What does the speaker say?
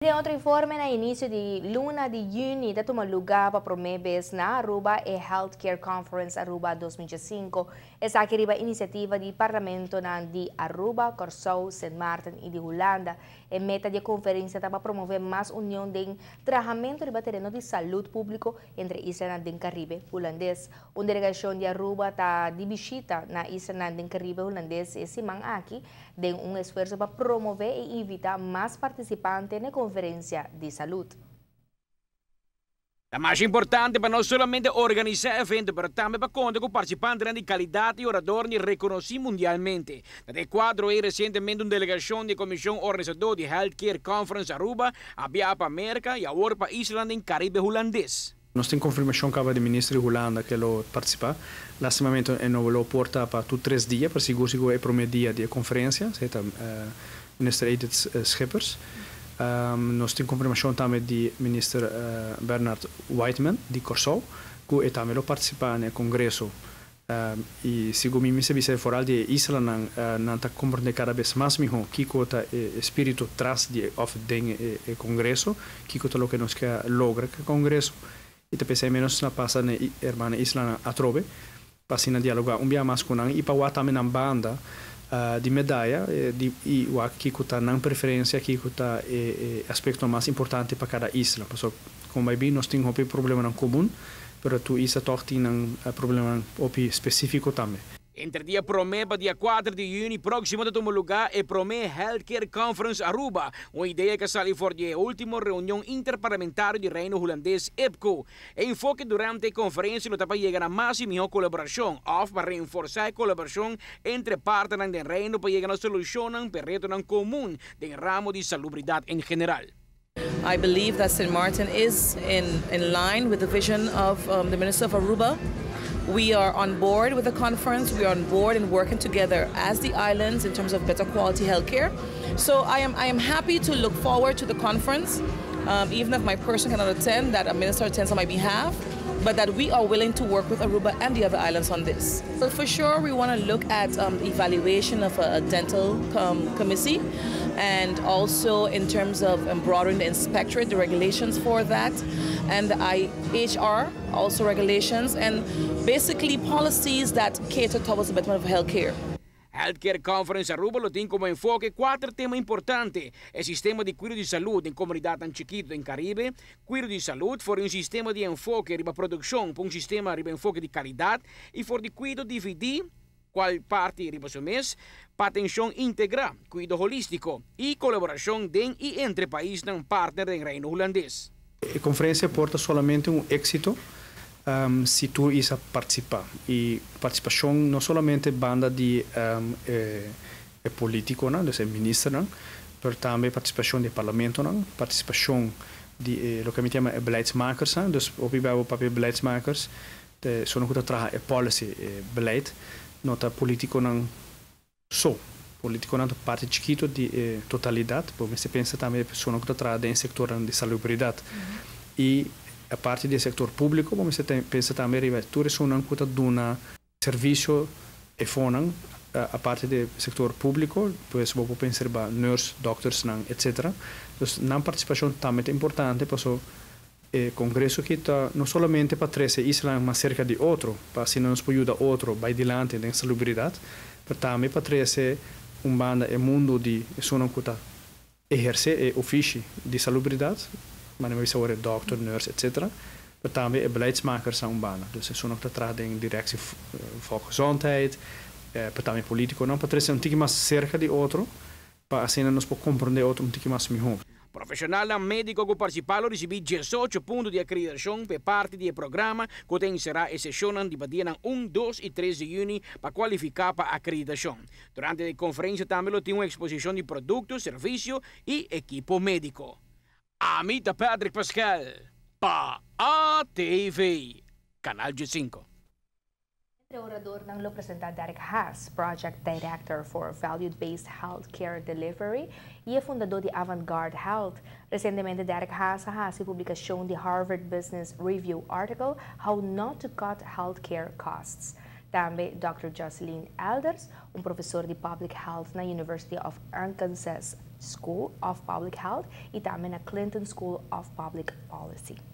Den otro informe, na inicio di luna di juni ta tuma luga pa prome bes na Aruba e Healthcare Conference Aruba 2005. Esaki riba iniciativa di Parlamento di Aruba, Corsou, Sint Maarten y di Hulanda. E meta di e conferencia ta pa promove mas union den trahamento riba tereno di salud publico entre islanan den Caribe Hulandes. Un delegacion di Aruba ta di bishita na islanan den Caribe Hulandes e siman aki den un esfuerso pa promove y invita mas participante na e conferencia di salud. Ta mas importante pa no solamente organisa evento, pero tambe pa conta cu participante di calidad y orador reconoci mundialmente. Den e cuadro ey, recientemente un delegacion di comision organisador di Healthcare Conference Aruba a biaha pa Merca y awor pa isla den Caribe Hulandes. Nos tin confirmacion caba di minister di Hulanda cu lo participa. Lastimamente no lo por ta pa tur 3 dia, pa sigur sigur e prome dia di conferencia, ta minister Edith Schippers. Nos tin confirmacion tambe di minister Bernard Whiteman di Corsou, cu tambe lo participa na congreso. Y segun mi ta bisa, vooral di islanan nan ta comprende cada bes mas miho kico ta e spirito tras di of den e congreso, kico ta loke nos kier logra cu e congreso. Y ta pensa nos ta pasa na hermana islanan atrobe, pa asina dialoga un biaha mas cu nan y pa wak tambe nan banda di medaya di y wak kico ta nan preferencia, kico ta e aspecto mas importante pa cada isla. Paso con bay nos tin hopi problema en comun, pero tur isla toch tin un problema hopi specifico tambe. Entre dia 1 pa dia 4 di juni proximo ta tuma luga e prome Healthcare Conference Aruba, un idea cu a sali for di e ultimo reunion interparlamentario di Reino Hulandes IPCO. E enfoke durante e conferencia ta pa yega na mas y miho colaboracion, of pa reforsa e colaboracion entre partnernan di Reino pa yega na solucion pa retonan comun den ramo di salubridad en general. I believe that St. Martin is in line with the vision of the Minister of Aruba. We are on board with the conference. We are on board and working together as the islands in terms of better quality healthcare. So I am happy to look forward to the conference, even if my person cannot attend, that a minister attends on my behalf, but that we are willing to work with Aruba and the other islands on this. So for sure, we want to look at the evaluation of a dental committee and also in terms of broadening the inspectorate, the regulations for that, and the IHR, also regulations, and basically policies that cater towards the betterment of healthcare. Healthcare Conference Aruba lo tin como enfoke cuater tema importante: e sistema di cuido di salud den comunidad chikito den Caribe, cuido di salud for di un sistema di enfoke riba produccion pa un sistema riba enfoke di calidad y for di cuido dividi cual parti riba su mes, pa atencion integra, cuido holistico y colaboracion den y entre paisnan partner den Reino Hulandes. E conferencia por ta solamente un exito si tur isla participa. Y participacion no solamente banda di politico, no? Dus minister, no? Pero tambe participacion di parlamento, no? Participacion di loke mi ta yama beleidsmakers, no? Dus op bij papia beleidsmakers, esunnan cu ta traha e policy, e beleid, no ta politiconan so. Politiconan ta parti chikito di totalidad, pasobra bo pensa tambe esunnan cu ta traha den sector di salubridad. Y e parti di sector publico, bo pensa tambe riba tur esunnan cu ta duna servicio e fonan a parti di sector publico, pues bo pensa riba nurse, doctors, nan, etc. Dus nan participacion tambe ta importante, paso e congreso aki ta no solamente pa trece isla mas cerca di otro, pa asina nos por yuda otro bay dilanti den salubridad, pero tambe pa trece un banda e mundo di esunnan cu ta eherce e ofishi di salubridad, manera mi bisa doctor, nurse, etc. Maar tambe e beleidsmakers un banda. Dus esunnan cu ta traha den directie volksgezondheid, pero tambe politiconan, pa trece un tiki mas cerca di otro, pa asina nos por comprende otro un tiki mas miho. Profesional medico cu participa lo ricibi 18 punto di acreditacion pa parti di e programa cu ta encera e sesion di dia 1, 2 y 3 di juni pa cualifica pa acreditacion. Durante e conferencia tambe lo tin un exposicion di producto, servicio y ekipo medico. Ami ta Patrick Pascal, pa ATV, Canal G5. E oradornan lo presenta Derek Haas, Project Director for Value-Based Healthcare Delivery y fundador di Avantgarde Health. Recientemente Derek Haas a haci publicacion di Harvard Business Review article How Not to Cut Healthcare Costs. Tambe Dr. Jocelyn Elders, un profesor di Public Health na University of Arkansas. School of Public Health y tambe na Clinton School of Public Policy.